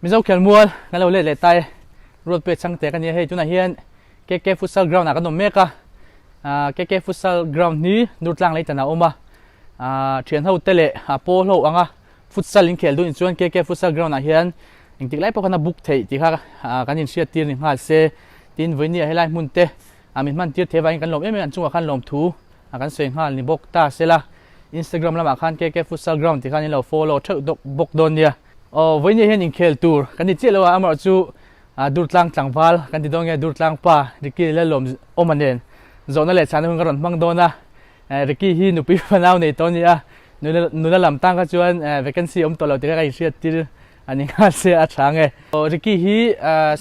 Mizo khelmual kan lo let leh ta e. Ruat pek chang tek a nia hei tunah hian KK Futsal Ground ah kan awm mek a. KK Futsal Ground hi Durtlang lei tan ah a awm a. Thian ho te leh pawl ho anga futsal in khel duh in chuan KK Futsal Ground ah hian engtik lai pawh khan a book theih tih kha kan inhriat tir ni nghal se. Tin vawiin ah helai hmun te min hman tir thei avangin kan lawm em em an chungah khan lawmthu kan sawi nghal ni bawk ta sela. Instagram lamah khan KK Futsal Ground tih khan in lo follow theuh bawk dawn nia. Aw vawiin hian inkhel tur kan ti chiah lo a, amaherawh chu Durtlang tlangval kan ti dawn nge Durtlang pa Ricky Lalawm awma nen zawhna leh chhana hun ka rawn hmang dawn a. Ricky hi nupui fanau nei tawh a ni a, nula lam tang kha chuan vacancy awm tawh lo tih kha ka inhriat tir a ni nghal se a tha nge. Ricky hi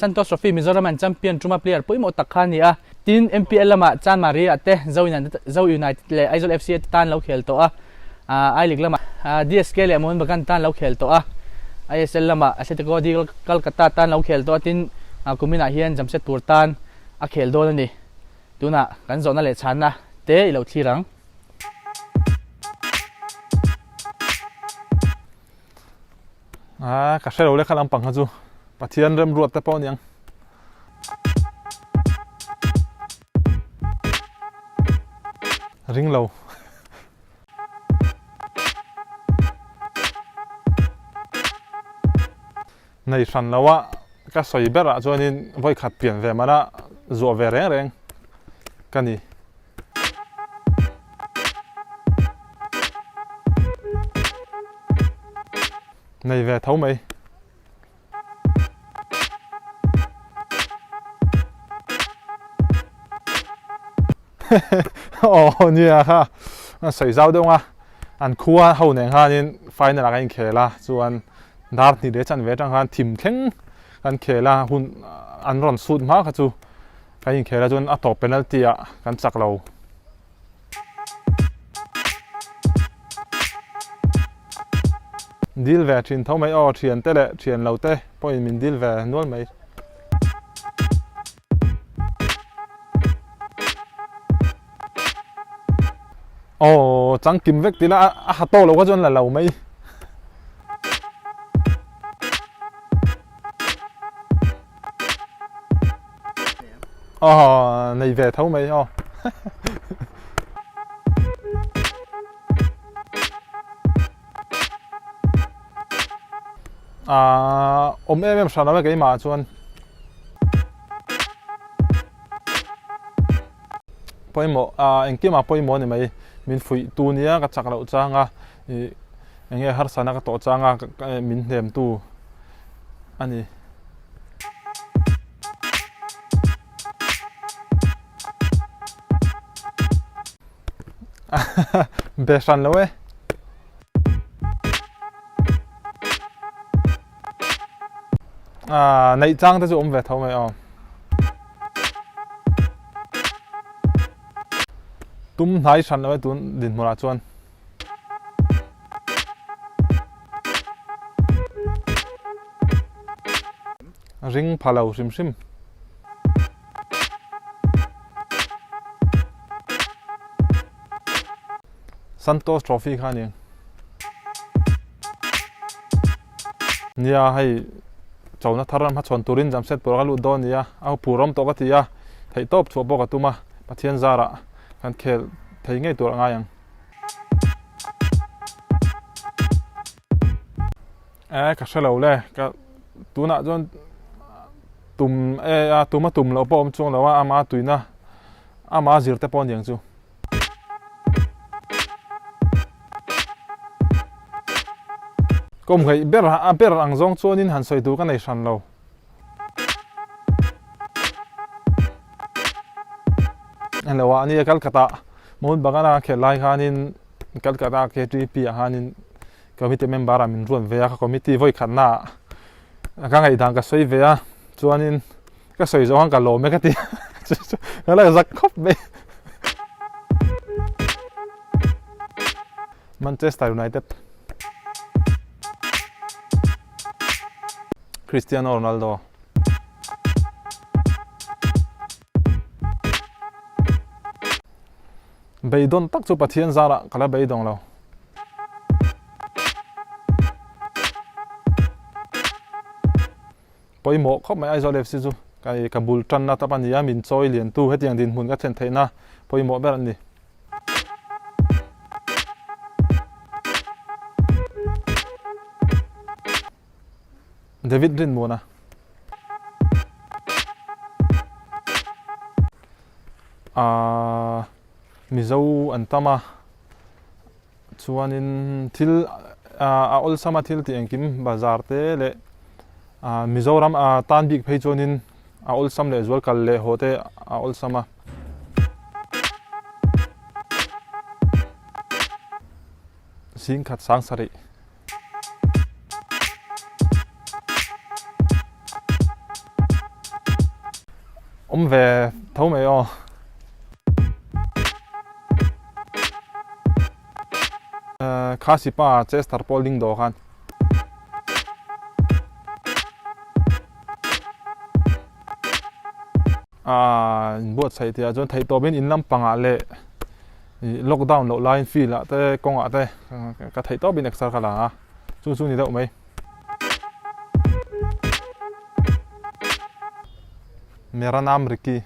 Santosh Trophy Mizoram an champion tuma player pawimawh tak kha a ni a, tin MPL lamah Chanmari ah te Zo United leh Aizawl FC te tan lo khel tawh a, I League lamah DSK leh Mohun Bagan tan lo khel tawh a, ISL lamah Atletico de Calcutta tan lo khel tawh a, tin kuminah hian Jamshedpur tan a khel dawn a ni. Tunah kan zawhna leh chhanna te i lo thlir ang. A ka hre lo le kha lampang kha chu Pathian remruat te pawh a niang. Ring lo. Nei hran lo a ka sawi berah chuanin vawikhat pian ve mana zuah ve reng reng ka ni. Nei ve tho mai. Aw nia kha a sawi zau deuh a, an khua ho nen khanin final ah kan inkhel a, chuan dar hnih leh chanve atang khan thim thleng kan khel a, hun an rawn sut hma kha chu Kan inkhel ah chuan a tawp penalty ah kan chak lo. Dil ve thin tho mai aw, thian te leh thian lo te pawhin min dil ve nual mai. Aw changkim vek tila a ha tawk lo kha chuan la lo mai. Aw nei ve tho mai aw. Aaa awm em em hran lo e keimah ah chuan. Pawimawh aaa engkim ah pawimawh a ni mai min fuih tu nia ka chak loh chang a ih eng nge harsatna ka tawh chang a min hnem tu a ni. Be hran lo e. Ah, neih chang te chu awm ve tho mai aw. Tum hnai hran lo e tun dinhmunah chuan. Ring pha lo hrim hrim. Santosh Trophy kha a ni. Nia hei chona thar ram hmachhawn turin Jamshedpur ka lut dawn a ni a, a phur awm tawh ka ti a, theihtawp chhuah pawh ka tum a, Pathian zarah kan khel thei ngei tur a ngai ang. Eh ka hre lo le ka tunah chuan tum e a tum a tum loh pawh a awm chuang lo a ama tuina ama zir te pawh a niang chu. Kawmngaih ber a ber ang zawng chuanin han sawi tur ka nei hran lo. Hello a nia Calcutta Mohun Bagan a khelh lai khanin Calcutta KTP ah khanin committee member ah min ruat ve a ka committee vawi khatna ah ka ngaihdan ka sawi ve a chuanin ka sawi zawng khan ka lawm e ka ti a ka la zak khawp mai Manchester United Cristiano Ronaldo. Beidawn tak chu Pathian zarah ka la beidawng lo. Pawimawh khawp mai Aizawl FC chu ka bul tanna tap a ni a, min chawi liantu hetiang dinhmun ka thlen theihna pawimawh ber an ni. David Rinmuana. Aaa Mizo an tam a, chuanin thil a awlsam a thil tih engkim bazar te leh Mizoram a tan bik phei chuanin a awlsam leh zual kal leh haw te a awlsam a. Singkhat sang sarih. Awm ve tho mai aw. Khasi pa Chester pawh ling dawh khan. Aaa inbuatsaih tih ah chuan theihtawpin in lampangah leh ih lockdown loh laiin field ah te kawngah te ka theihtawpin exer ka la a chu chu ni deuh mai. Mera naam Ricky.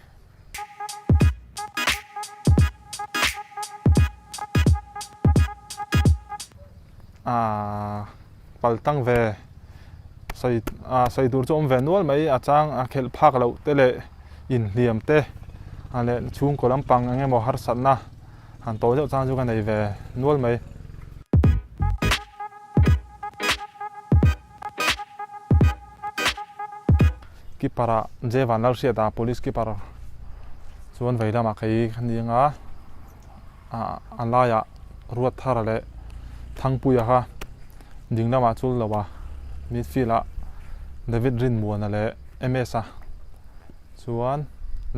Aaa pal tang ve sawi ah sawi tur chu awm ve nual mai a chang a khelh phak loh te leh inhliam te a leh chhungkaw lampang eng emaw harsatna han tawh deuh chang chu ka nei ve nual mai. Keeper ah J Vanlalhriata police keeper chuan vei lamah kei ka ni anga ah a laiah Ruatthara leh Thangpuia kha ding lamah chul lo a midfield ah David Rinmuana leh M_S a chuan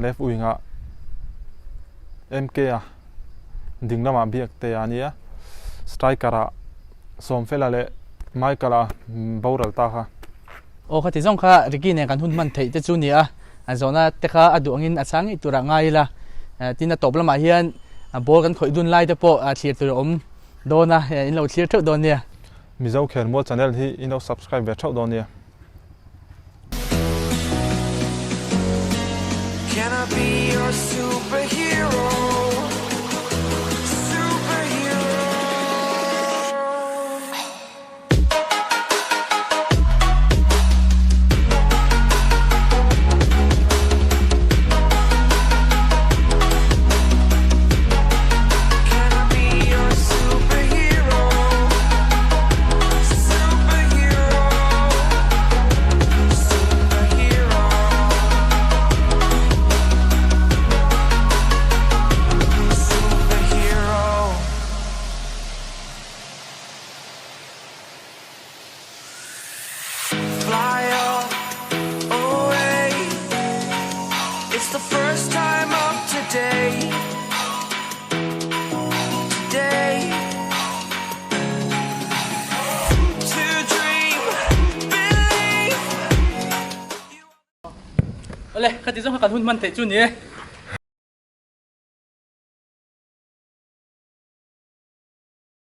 left wing ah M_K a ding lamah Biaktea a nia striker ah. Sawmfela leh Michael-a boral ta kha. Aw khati zawng kha Ricky nen kan hun hman theih te chu ni a, a zawhna te kha a duh angin a chhang ngei turah ngai ila, tin a tawp lamah hian ball kan khawih dun lai te pawh thlir tur a awm dawn a, in lo thlir theuh dawn nia. Mizo Khelmual channel hi in lo subscribe ve theuh dawn nia. Can I be your superhero? Superhero. Can I be your superhero? Superhero. Superhero. Superhero. Fly away. It's the first time of today. Today. To dream, believe. Awle, khati zawng kha kan hun hman theih chu ni e.